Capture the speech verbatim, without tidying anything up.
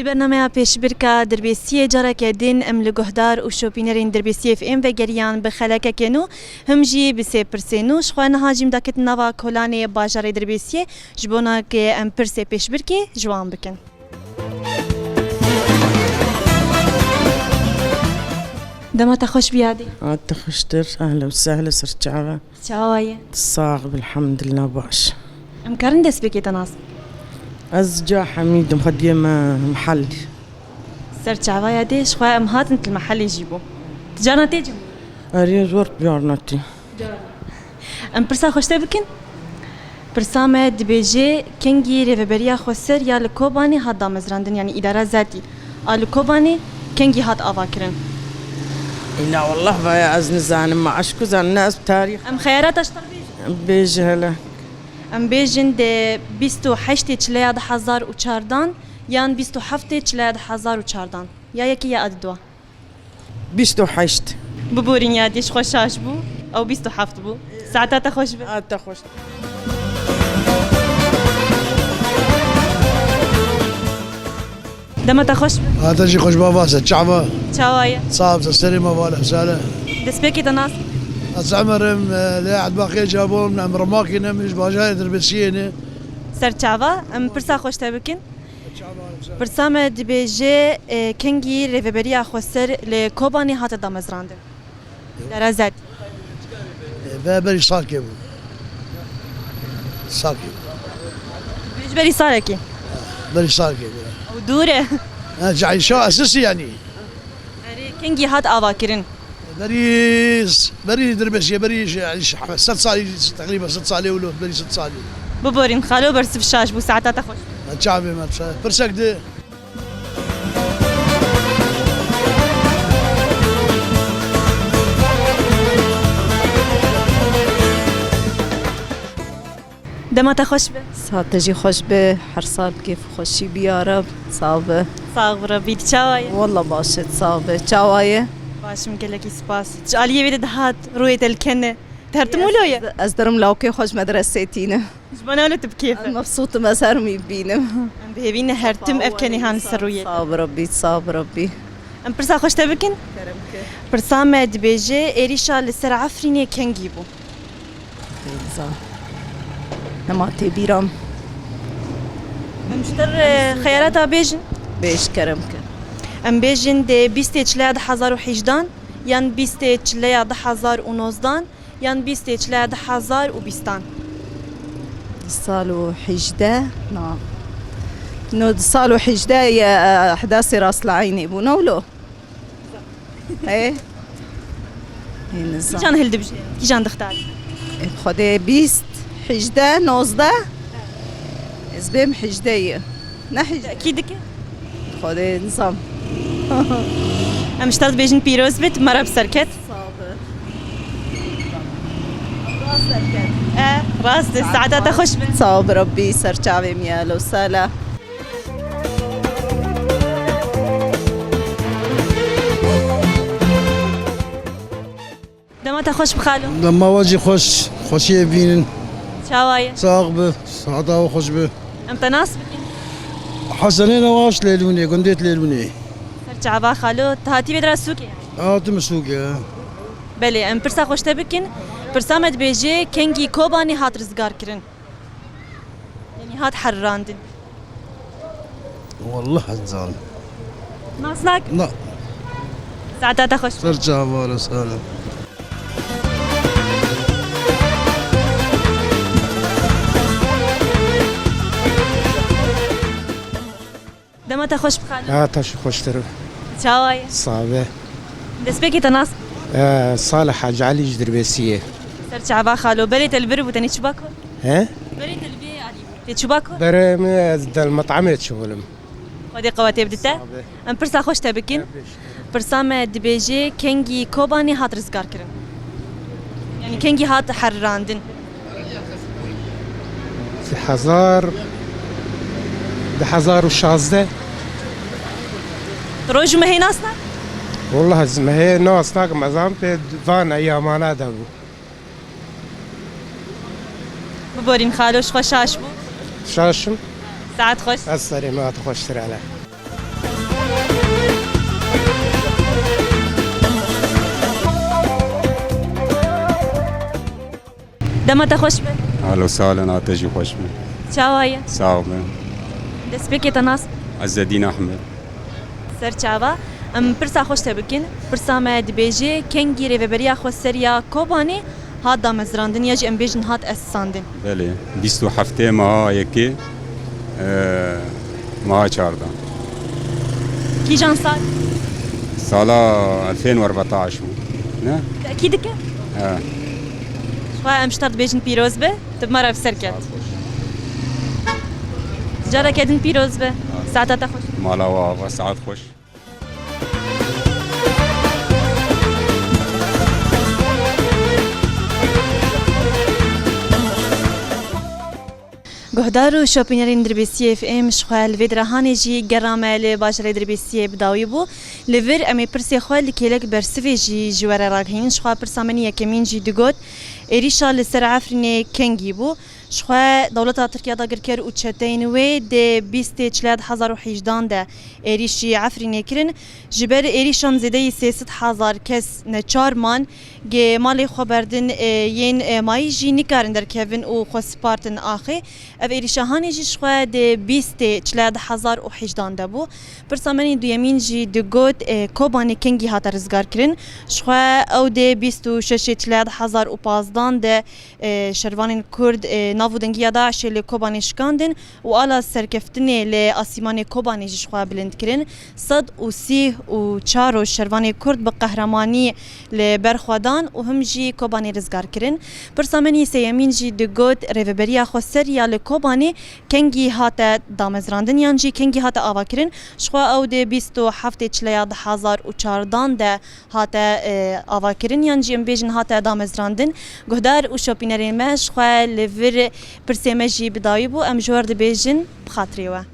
Bernameya pêşbirka Dirbêsiyê careke din em li guhdar û şopînerên Dirbêsiyê F M vegeriyan bi xelekeke nû, him jî bi sê pirsên nû. Ji xwe niha jî em daketin nava kolanê bajarê Dirbêsiyê, ji bona ku em pirsê pêşbirkê ji wan bikin. Dema te xweş bî yadê. A te xweştir, ehla û sehla, ser çava. Çawa ye? Sax be, elhamdulillah, baş. Em karin destpêkê te nas bikin? Ez Ca Hemîd im, xwediyê me Mihel. Ser çava yadê, ji xwe em hatin tu li Mihelê jî bû. Tu carna tê cem? Erê, zor carna tê. Em pirsa xwe ji te bikin? Pirsa me dibêje, kengî Rêveberiya Xweser ya li Kobanê hat damezrandin, yanî îdara zetî a li Kobanê kengî hat avakirin? Îna wallah vaya ez nizanim, ma eşku zanim, ne ez bi tarîx. Em xeyarata ji te re bêjin. Bêje hele. Em bêjin di bîst û heştê çileya du hezar û çardan yan bîst û heftê çileya du hezar û çardan. Ya yekê ya a didwa. Bîst û heşt. Biborîn yadê, ji xwe şaş bû. Ew bîst û heft bû. Saeta te xweş be. A te xweş. Dema te xweş be. A te jî xweş be, va se çava. Çawa ye? Sax be, serê me va le sale. Destpêkê te nas? Ez Emer im, e, lê Edbaqê Cabon, em Rimakî ne, min ji bajarê Dirbêsiyê ne. Ser çava, em pirsa xweş te bikin. Pirsa me dibêje, e, kengî Rêveberiya Xweser li Kobanê hate damezrandin? Îdara zetî. E, be-, berî salkê bû. Salkê bû. Ji berî salekê? Berî salkê bû. Ew dûr e. Ha, cayşa esasî yanî. Erê, kengî hat avakirin? Berî, berî Dirbêsiyê, berî ji, ji sed salî, teqrîben sed salî wilo, berî sed salî. Biborîn, xalo bersiv şaş bû, saeta te xweş. Çavê me, pirsek di. Dema te xweş be. Saete jî xweş be, her sal kêf û xweşî bî ya Reb, sax be. Sax be Rebî, tu çawa ye? Walla baş e, sax be. Çawa ye? Baş im, gelekî spas. Ji aliyê wê de dihat, rûyê te li ken e. Te her tim wilo ye? Ez, ez derim lawkê xwe ji medresê tînim. Ji bona wilo tu bi kêf e? Ez mebsût im, ez her mî bînim. Em bi hêvî ne her tim ev kenê han li ser rûyê. Sax be Rebî, sax be Rebî. Em pirsa xwe ji te bikin? Kerem ke. Pirsa me dibêje, êrîşa li ser Efrînê kengî bû? Nizam. Nema tê bîra min. Em ji te re xeyarata bêjin. Bêj kerem ke. Em bêjin dê bîstê çileya du hezar û hejdan, yan bîstê çileya du hezar û nozdan, yan bîstê çileya du hezar û bîstan. Du sal û hejdeh, na. No, du sal û hejdeh ye, e, ehdasê Ras Leyînê bû, ne wilo? Ê? Ê, nizam. Kîjan hildibijê? Kîjan dixtar? Ê, Xwedê bîst, hejdeh, nozdeh. Ez bêm hejdeh ye. Ne hejdeh. Kî dike? Xwedê nizam. Em ji te dibêjin pîroz bit, me re bi ser ket. Sağ ol. E, rast e. Saeta te xweş be. Sağ ol Rebî, ser çavê me ye, lo sala. Dema te xweş bi xalo. Dema we jî xweş, xweşiyê bînin. Çawa ye? Sax bi, saeta we xweş bi. Em te nas bikin. Hesenê Newaş Lêlûnê, gundê Lêlûnê. Ser çava xalo, tu hatî vê dera sûkê? Hatim sûkê. Belê, em pirsa xweş te bikin. Pirsa me dibêje, kengî Kobanê hat rizgar kirin? Yanî hat herirandin. Wallah ez zanim. Nas nakim. Na. Saeta te xweş. Ser çavara sara. Dema te xweş bi xalo. Ha, te jî xweştir. Çawa ye? Sabe. Destpêkê te nas? E, Salih Hacı Ali ji Dirbêsiyê. Ser çava xalo. Berê te li vir bû, tenê çi bak? He? Berê te li vê alî bû. Tê çi bak? Berê min ez del metamê çi bilim. Xwedê qewetê bidite. Sabe. Em pirsa xweş te bikin. Pirsa me dibêje, kengî Kobanê hat rizgar kirin? Yanî kengî hat herirandin? Di hezar, di hezar û şazdeh. Tu roj û mehê nas nak? Wallah ez mehê nas nakim, ez am pê van eyamana de bû. Biborîn xalo, ji xwe şaş bû. Şaş im. Saet xweş. Ez serê me hat xweştir hele. Dema te xweş be. Ahlo salen a te jî xweş be. Çawa ye? Sax be. Destpêkê te nas? Ezzedîn Ahmed. Ser çava. Em pirsa xweş te bikin. Pirsa me dibêje, kengî rêveberiya xweseriya Kobanê hat damezrandin ya jî em bêjin hat esisandin? Belê. Bîst û heftê meha yekê, e, meha çardeh. Kîjan sal? Sala elfên û erbetaş bû. Ne? Tekî dike? He. Xwe em ji te dibêjin pîroz be, tu bi me re bi ser ket. Careke din pîroz be. Saeta te xweş. Mala we ava, saet xweş. Guhdar û şopînerên Dirbêsiyê F M, ji xwe li vê dirahanê jî gera me li bajarê Dirbêsiyê bi dawî bû. Li vir em ê pirsê xwe li kêlek bersivê jî ji we re ragihînin. Ji xwe pirsa min yekemîn jî digot, êrîşa li ser Efrînê kengî bû. Ji xwe dewleta Tirkiye dagirker û çeteyên wê di bîstê çilê du hezar û hejdan de êrîşî Efrînê kirin. Ji ber êrîşan zêdeyî sê sed hezar kes neçar man, gê malê xwe berdin, e, yên, e, mayî jî nikarin derkevin û xwe spartin axê. Ev êrîşa hanê jî ji xwe di bîstê çilê du hezar û hejdan de bû. Pirsa min ê duyemîn jî digot, e, Kobanê kengî hate rizgarkirin. Ji xwe ew di bîst û şeşê çilê du hezar û pazdan de, e, şervanên Kurd, e, nav û dengiya DAIŞê li Kobanê şikandin û ala serkeftinê li asîmanê Kobanê jî ji xwe bilind kirin. Sed û sî û çar roj şervanê Kurd bi qehremanî li ber xwe dan û him jî Kobanê rizgar kirin. Pirsa min yê sêyemîn jî digot, rêveberiya xweser ya li Kobanê kengî hate damezrandin yan jî kengî hate avakirin. Ji xwe ew di bîst û heftê çileya du hezar û çardan de hate, e, avakirin yan jî em bêjin hate damezrandin. Guhdar û şopînerên me, ji xwe li vir pirsê me jî bi dawî bû, em ji we re dibêjin bi xatirê we.